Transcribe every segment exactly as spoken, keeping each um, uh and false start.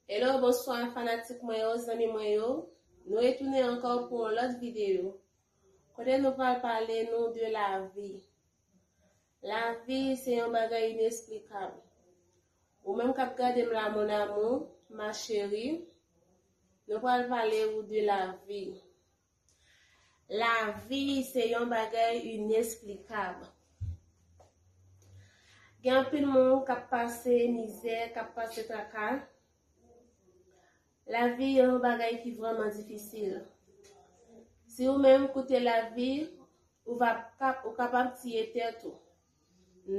Hello, bonswa fanatik mwen yo, zanmi mwen yo. Nou retounen ankò pou yon lòt videyo. Kote nou pral pale nou de lavi. Lavi se yon bagay inesplikab. Ou menm k ap gade m la, mon amour, ma chérie, nou pral pale ou de lavi. Lavi se yon bagay inesplikab. Gen anpil moun k ap pase mizè, k ap pase traka. Lavi yon bagay ki vrèman difisil. Si ou menm koute lavi, ou va kap-, ou kapab tiye tèt ou.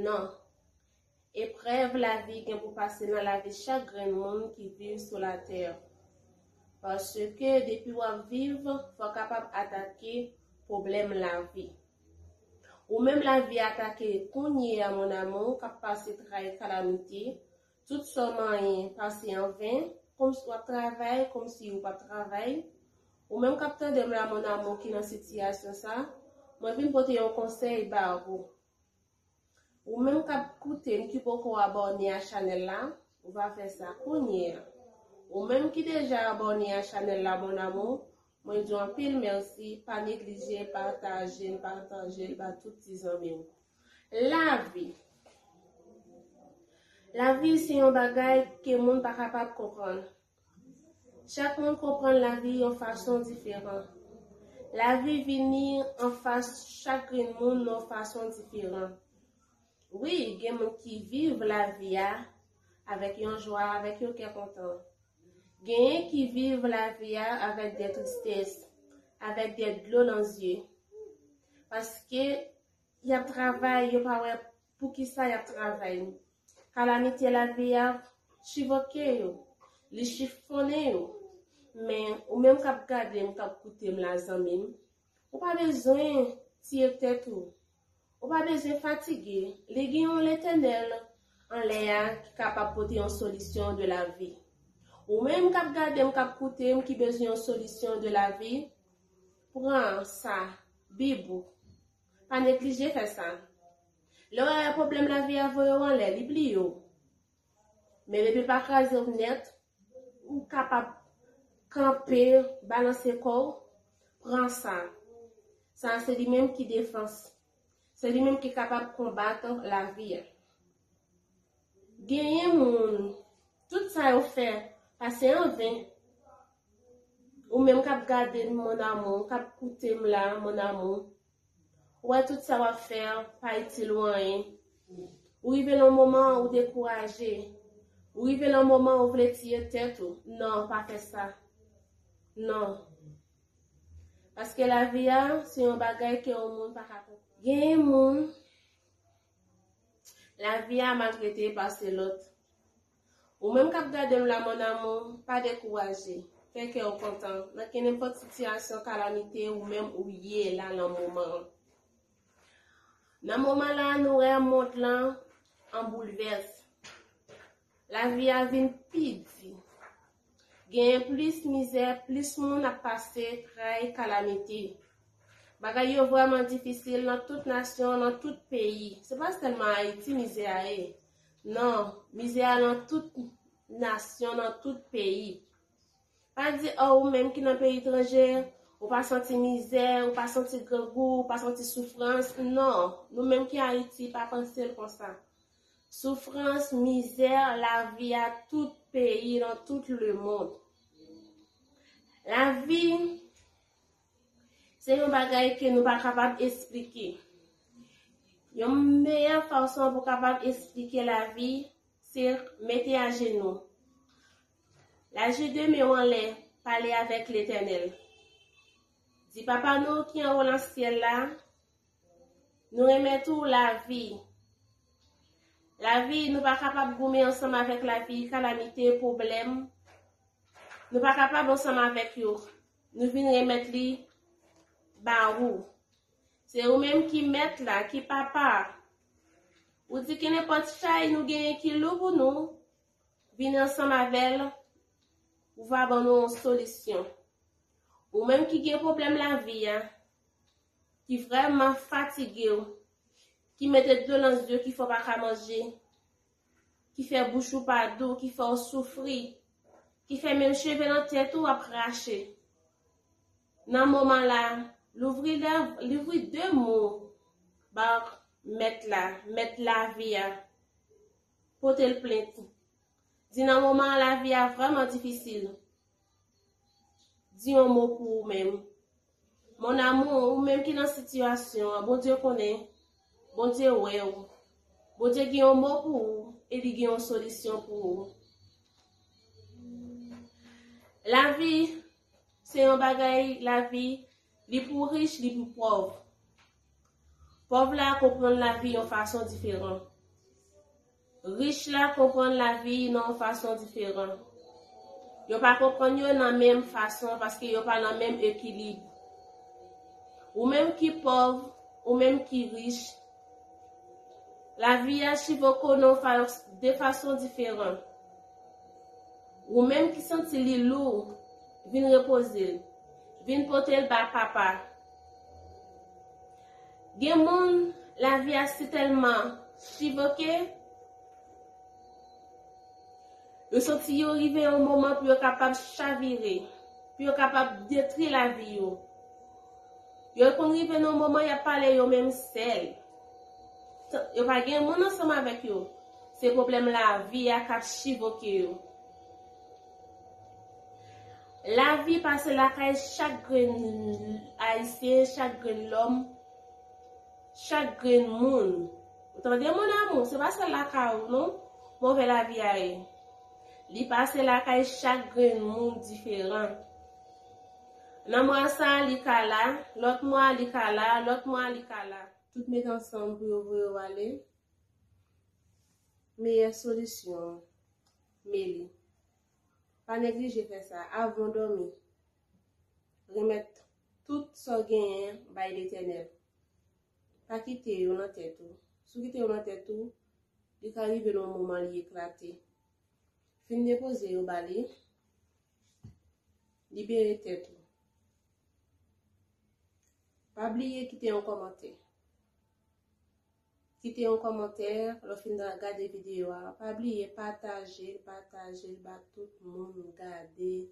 Non. Eprèv lavi gen pou pase nan lavi chak grenn moun ki viv sou latè. Paske depi w ap viv, fò w kapab atake pwoblèm lavi. Ou menm lavi atake kounye a, mon amour, k ap pase tray kalamite, tout sa w manyen pase anven, kòmsi w ap travay, kòmsi ou p ap travay. Ou menm k ap tande m la, mon amour, ki nan sitiyasyon sa, mwen vin pote yon konsèy ba ou. Ou menm k ap koute m ki poko abòne a chanèl la, ou va fè sa kounye a. Ou menm ki deja abòne a chanèl la, mon amour, mwen di w anpil mèsi, pa neglije pataje l, pataje l ba tout ti zanmi w. Lavi. Lavi se yon bagay ke moun pa kapab konprann. Chak moun konprann lavi yon fason diferan. Lavi vini anfas chak grenn moun yon fason diferan. Wi, gen moun ki viv lavi a avèk yon jwa, avèk yon kè kontan. Genyen ki viv lavi a avèk de tristès, avèk de dlo nan zye. Paske y ap travay, yo pa wè poukisa y ap travay. Kalamite lavi a chivoke yo, li chifonnen yo. Men, ou menm k ap gade m, k ap koute m la, zanmi m, ou pa bezwen tiye tèt ou. Ou pa bezwen fatige. Li gen yon Letènèl anlè a ki kapab pote yon solisyon de lavi. Ou menm k ap gade m, k ap koute m, ki bezwen yon solisyon de lavi, pran sa, Bib ou. Pa neglije fè sa. Lè w wè pwoblèm lavi a voye w anlè, li bliye w. Men depi l pa kraze w nèt, ou kapab kanpe, balanse kò w, pran sa. Sa se li menm ki defans. Se li menm ki kapab konbat lavi a. Genyen moun, tout sa yo fè, pase anven. Ou menm k ap gade m, mon amour, k ap koute m la, mon amour, ou wè tout sa w ap fè a pa itil ou anyen. Ou rive nan moman ou dekouraje. Ou rive nan moman ou vle tiye tèt ou. Non, pa fè sa. Non. Paske lavi a, se yon bagay ke yon moun pa ka konprann. Genyen moun, lavi a maltrete pase lòt. Ou menm k ap gade m la, mon amour, pa dekouraje. Fè kè w kontan. Nan kenenpòt sitiyasyon kalamite ou menm ou ye la nan moman an. Nan moman la, nou wè mond lan an boulvès. Lavi a vin pi di. Genyen plis mizè, plis moun ap pase tray kalamite. Bagay yo vrèman difisil nan tout nasyon, nan tout peyi. Se pa sèlman Ayiti mizè a ye. Non, mizè a nan tout nasyon, nan tout peyi. Pa di, o, ou menm ki nan peyi etranje, ou pa santi mizè, ou pa santi grangou, ou pa santi soufrans. Non, nou menm ki Ayiti, pa panse l konsa. Soufrans, mizè, lavi a tout peyi, nan tout lemonn. Lavi, se yon bagay ke nou pa kapab esplike. Yon meyè fason pou kapab esplike lavi, se mete ajenou. Lage de men w anlè, pale avèk Letènèl. Di, Papa nou ki anwo nan syèl la, nou remèt ou lavi. Lavi, nou pa kapab goumen ansanm avèk lavi, kalamite, pwoblèm. Nou pa kapab ansanm avèk yo. Nou vin remèt li ba ou. Se ou menm ki mèt la, ki papa. Ou di kenenpòt chay nou genyen ki lou pou nou, vin ansanm avè l, ou va ban nou yon solisyon. Ou menm ki gen pwoblèm lavi a, ki vrèman fatige w, ki mete dlo nan zye, ki fè w pa ka manje, ki fè bouch ou pa dou, ki fè w soufri, ki fè menm cheve nan tèt ou ap rache. Nan moman la, louvri lè, louvri de mo ba mèt la, mèt lavi a. Pote l plent. Di nan moman an lavi a vrèman difisil. Di yon mo pou ou menm. Mon amour, ou menm ki nan sitiyasyon an, Bondye konnen, Bondye wè w. Bondye gen yon mo pou ou e li gen yon solisyon pou ou. Lavi se yon bagay, lavi, li pou rich, li pou pòv. Pòv la konprann lavi yon fason diferan. Rich la konprann lavi nan yon fason diferan. Yo pa konprann yo nan menm fason paske yo pa nan menm ekilib. Ou menm ki pòv, ou menm ki rich, lavi a chivoke w nan yon fa-, de fason diferan. Ou menm ki santi li lou, vin repoze l. Vin pote l ba Papa. Gen moun, lavi a si tèlman chivoke, yo santi yo rive yon moman pou yo kapab chavire, pou yo kapab detwi lavi yo. Yo konn rive nan yon moman y ap pale yo menm sèl. Yo pa gen moun ansanm avèk yo. Se pwoblèm lavi a k ap chivoke yo. Lavi pase lakay chak grenn Ayisyen, chak grenn lòm, chak grenn moun. Ou tande, mon amour, se pa sèl lakay ou non, move lavi a ye. Li pase lakay chak grenn moun diferan. Nan mwa sa, li ka la, lòt mwa, li ka la, lòt mwa, li ka la. Tout met ansanm pou yo voye w ale. Meyè solisyon, Meli. Pa neglije fè sa avan w dòmi. Remèt tout sa w genyen bay Letènèl. Pa kite yo nan tèt ou. Si w kite yo nan tèt ou, li ka rive nan yon moman li eklate. Fin depoze yo ba li. Libere tèt ou. Pa bliye kite yon kòmantè. Kite yon kòmantè lè w fin gade videyo a. Pa bliye pataje l, pataje l ba tout moun gade.